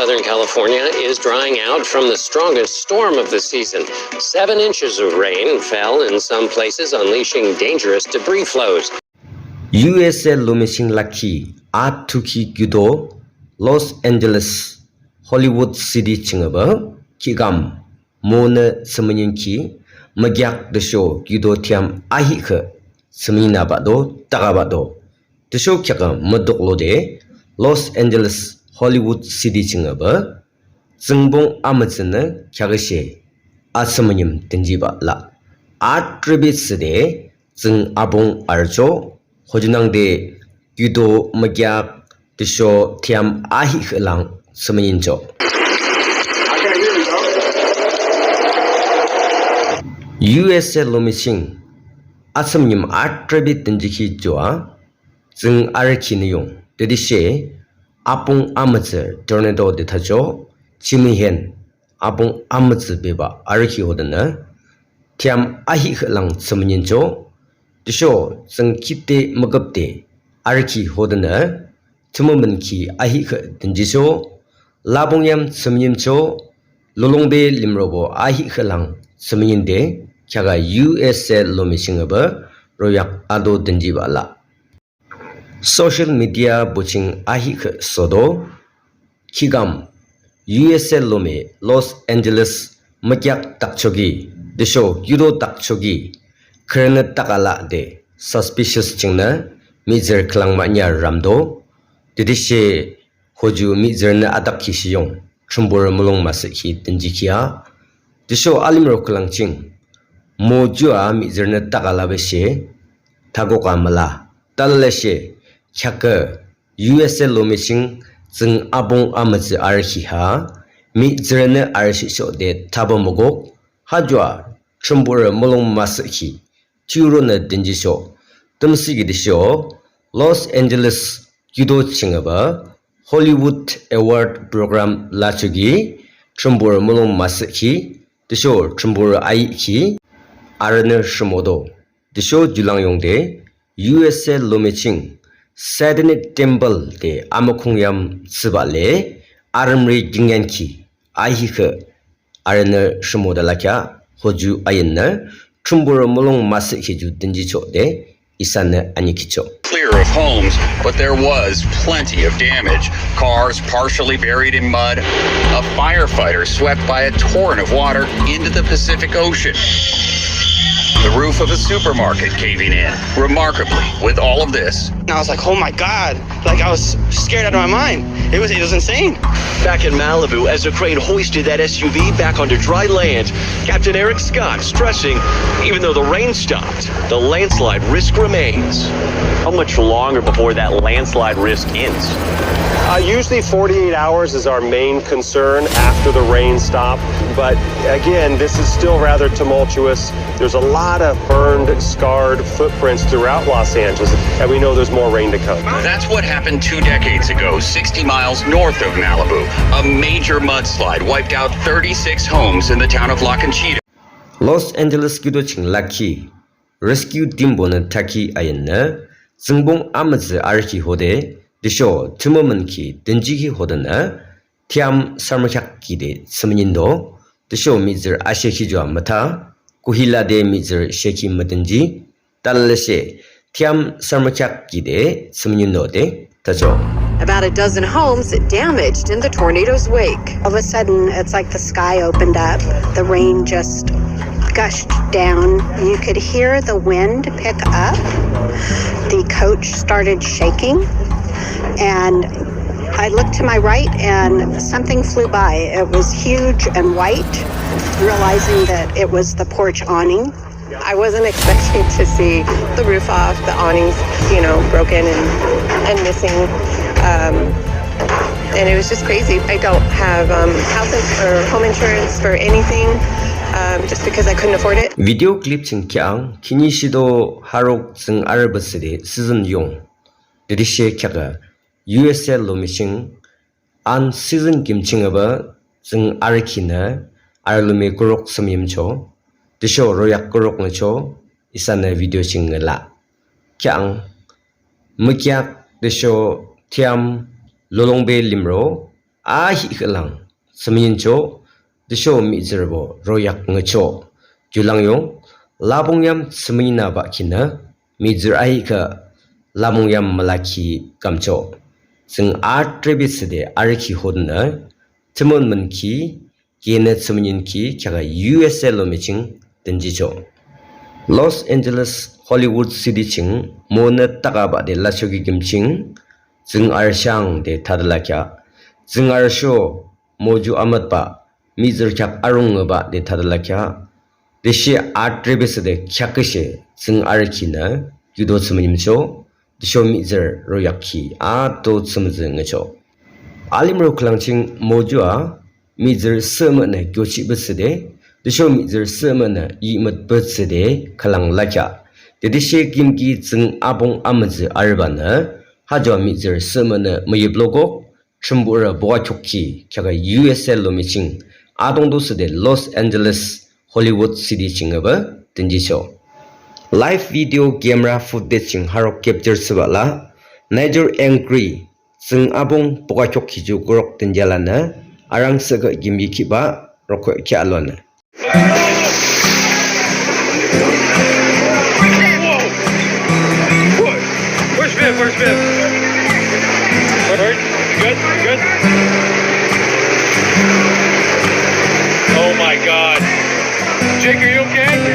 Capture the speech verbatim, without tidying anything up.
Southern California is drying out from the strongest storm of the season. Seven inches of rain fell in some places, unleashing dangerous debris flows. U S A lomi ching lakhi athuki kiuto Los Angeles, Hollywood City ching aba kikam monü sümünyinki magyak tüsho kiuto thiyam ahihkhüh sümünyinabahto takabahto. Tüsho kheakü müdoklo de Los Angeles, Hollywood City ching aba tsüngbong amütsünü kheaküshe asümünyim dünjibah la. Atrebe thsüde tsüng apung arüchoh, hojunangde kiuto magyak tüsho thiyam ahihkhüh lang sümünyinchoh. U S A lomi ching asümünyim atrebe dünjikhi ju a tsüng arükhinü yung tütüshe apung amütsü tornado de thachoh, chimi hen apung amütsü bebah arükhi hodenü thiyam ahihkhüh lang sümünyinchoh. Tüsho tsüng khide müküpde arükhi hodenü tümümenki ahihkhüh dünjichoh, labong yam sümünyinchoh, lulongbe limrobo ahihkhüh lang sümünyinde kheakü U S A lomi ching aba royak ato dünjibah la. Social media buching ahihkhüh sodo kikam U S A lomi Los Angeles magyak dakchoki tüsho kiuto dakchoki khürünü takala de suspicious chingnü mihtsürü khülang mahne ramdo. Tütüshe hoju mihtsürünü adak ki shiyong Thrünpuh mulong müsühkhi dünjikhi a. Tüsho alimro khülang ching mo ju a mihtsürünü takala beshe thakoka müla. Talashe kheakü U S A lomi ching tsüng apung amütsü arükhi ha mihtsürünü arüshihchoh de thaba mokok. Ha ju a Thrünpuh mulong müsühkhi thiuronü dünjichoh. Tümütüsho Los Angeles kiuto ching aba Hollywood Award Program lachoki Thrünpuh mulong müsühkhi tüsho Thrünpuh ayihkhi arünü rhimodo. Tüsho ju lang yungde U S A lomi ching Satanic Temple de amükhung yam thsübah le arümre kingaünkhi ahihkhüh arünü rhimodo lakheah. Hoju ayannü Thrünpuh mulong müsühkhi ju dünjichoh de isanü anikhichoh. Clear of homes, but there was plenty of damage. Cars partially buried in mud, a firefighter swept by a torrent of water into the Pacific Ocean. The roof of a supermarket caving in. Remarkably, with all of this, I was like, "Oh my God." Like, I was scared out of my mind. It was, it was insane. Back in Malibu, as a crane hoisted that S U V back onto dry land, Captain Eric Scott stressing, even though the rain stopped, the landslide risk remains. How much longer before that landslide risk ends? Uh, usually forty-eight hours is our main concern after the rain stop. But again, this is still rather tumultuous. There's a lot of burned, scarred footprints throughout Los Angeles, and we know there's more rain to come. That's what happened two decades ago, sixty miles north of Malibu. A major mudslide wiped out thirty-six homes in the town of La Conchita. Los Angeles kiuto ching lakhi rescue teambonü thakhi ayannü tsüngbong amütsü arükhi hode tüsho tümümenki dünjikhi hodenü thiyam sarmükheak kide sümünyindo. Tüsho mihtsürü ashekhi ju a mütha kuhi lade mihtsürü shekhi müdünji. Talashe thiyam sarmükheak kide sümünyindo de thachoh. About a dozen homes damaged in the tornado's wake. All of a sudden, it's like the sky opened up. The rain just gushed down. You could hear the wind pick up. The coach started shaking. And I looked to my right and something flew by. It was huge and white, realizing that it was the porch awning. I wasn't expecting to see the roof off, the awnings, you know, broken and, and missing. Um, and it was just crazy. I don't have um, house ins- or home insurance for anything um, just because I couldn't afford it. Video clip ching kheahang, khihni shido harok tsüng arübah thsüde season yung. Tütüshe kheakü U S A lomi ching unseason kim ching aba tsüng arükhinü arü lomi kuruk sümünyimchoh. Tüsho royak kuruk ngüchoh. Isanü video ching ngüla. Kheahang, mükheak tüsho thiyam lulongbe limro ahihkhüh lang thsümünimchoh, tüsho mihtsürübo royak ngüchoh. Ju lang yung, lapung yam thsümünimabah kinü mihtsürü ahihkhüh lapung yam mülakhi kamchoh. Tsüng atrebe thsüde arükhi hodenü, tümün münki, kenü thsümünimkhi kheaküa U S A lomi ching dünjichoh. Los Angeles, Hollywood city ching monü takabah de lachoki kim ching tsüng arüshang de thade lakheah. Tsüng arüsho moju amütbah, mihtsürü kheak arung ngübah de thade lakheah. Tüshe atrebe thsüde kheaküshe tsüng arükhinü kiuto thsümünimchoh, tüsho mihtsürü royakhi ato thsümütsü ngüchoh. Alimro khülang ching moju a mihtsürü sühmühnü kiochihpü thsüde, tüsho mihtsürü sühmühnü yimütpü thsüde khülang lakheah. Tütüshe küyimki tsüng apung amütsü arübanü, ha ju a mihtsürü sühmühnü müyüp lokok, Thrünpuh borü bokachoki kheaküa U S A lomi ching adungto thsüde Los Angeles, Hollywood city ching aba dünjichoh. Live video camera footage ching harok capture thsübah la, nature angry, tsüng apung bokachoki ju kurok dünjia lanü, arang thsüküh kim yikhibah rokhoh kheah lonü. Whoa. Where's Viv? Where's Viv? Where? Good, good. Oh my God. Jake, are you okay?